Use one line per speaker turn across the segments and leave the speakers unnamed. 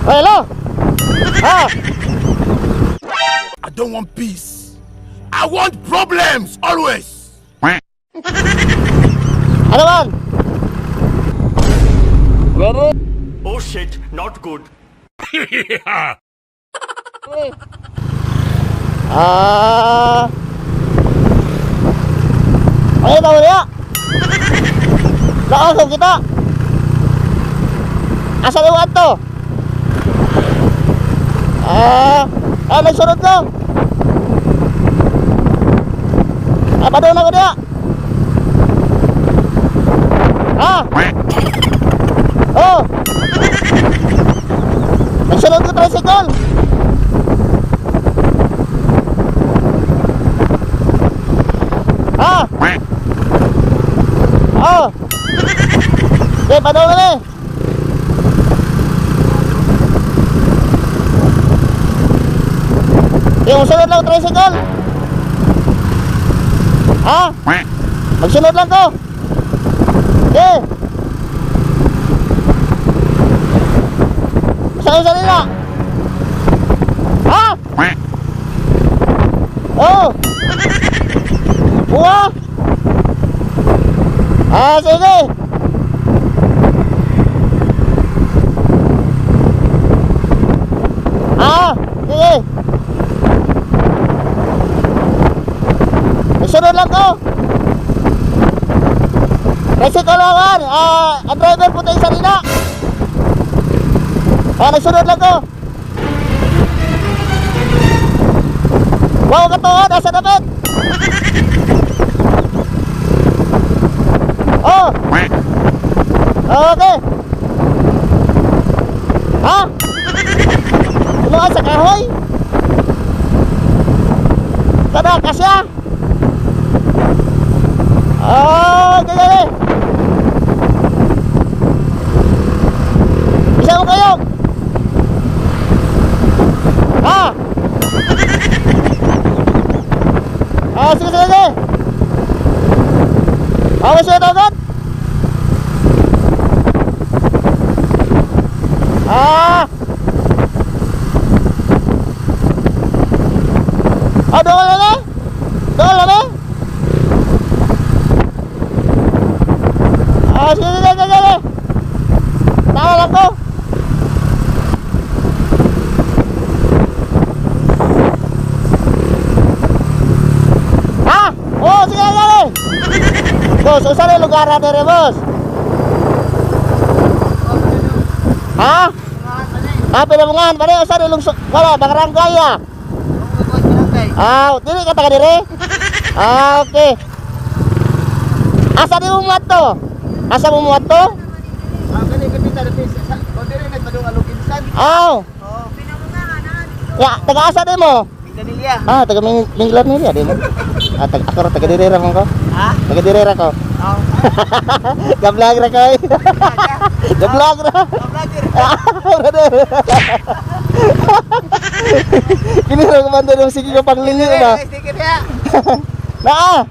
Oh, hello. Ah,
I don't want peace. I want problems always.
Ano man? Ready?
Oh shit, not good.
Ah. Ay, tawo niya. Laos kita. Asa na to? Ah, ah, nagsunod ko. Ah, padung na ko diya. Ah. Oh. Nagsunod ko tricycle. Ah. Oh. Okay, padung na ni. Yung sunod lang tricycle. Ha? Magsunod lang ko. Okay. Saan sa nila? Ha? Oh. Buwa. Ah, sige. Ah, sige. Sunod lang ko. Tricycle lang kan. Ah, ang driver puti sa nila. Ah, nagsunod lang ko. Wow, katuon, asa dapat? Oh. Okay. Ha? Ano sa kahoy? Kada kasya? Ah, gaya. Isa mo kayo. Ha? Ah, sige, sige, sige. Awas siya agad. Ah. Ah, doon lang eh. Doon lang eh. Ah, sige, sige, sige, sige. Tawa lang ko. Ha? Oh, sige, sige. Boss, usa na lugar na dire, boss. Ha? Ah, Pinamungahan pare, usa na lungsod. Wala, barangay ah. Ah, dili ka taga dire? Ah, okay. Asa di mo muadto? Asa mo muadto?
Ah, kani kapita dapit sa kung diri nagpadung Aloginsan.
Aw.
Oo.
Ya, taga asa di mo?
Mindanilla.
Ah, taga Minglanilla di mo. Ah, taga ako ra taga dire ra man ko.
Ha?
Taga dire ra ko.
Oo.
Ga-vlog ra ko. Eh. Ga-vlog ra.
Vlogger.
Ah, brother. Kini ra ko banda ng sige ko panglingi ba.
Sticker ya.
Naa.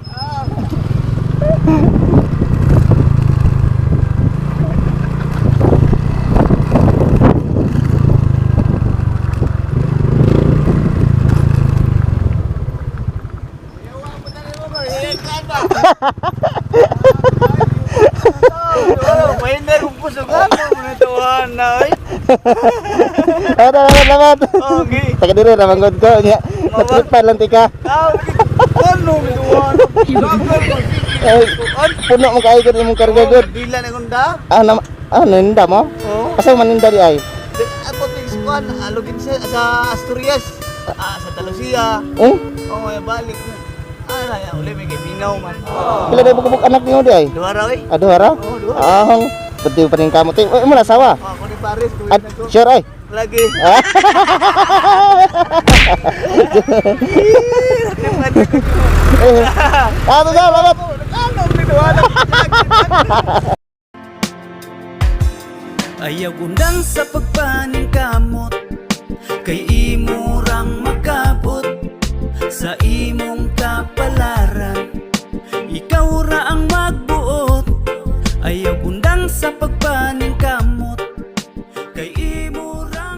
May narupusugan mo na tuwan na oy.
Salamat, salamat.
Okay.
Taga dire ra manggod ko nya. Natripan lang tika.
Ah, ano tuwan.
Eh, puno mo kaayo gud imong karga gud.
Dila na kunda.
Ah, na, ah, naninda mo?
Oo.
Asa maninda di ay?
Ako tig kuan Aloginsan sa Asturias. Ah, Santa Lucia.
Eh,
Oh, ay balik na. Ah, na uli may kay Binaw man.
pila na bukubuk anak nimo di ay?
Duha ra oy.
Ah, duha ra?
Oo, duha.
Ah, pati pa rin kamo. Uy, mo na asawa.
Oh, ako ni Paris tuwid
At
na ko.
sure ay.
Lagi.
Ah. Eh, ah, to salamat.
Ano ni duha na.
Ayaw undang sa pagpaningkamot, kay imo rang makabot sa imong kapalaran. Ikaw ra ang magbuot. Ayaw undang sa pagpaningkamot.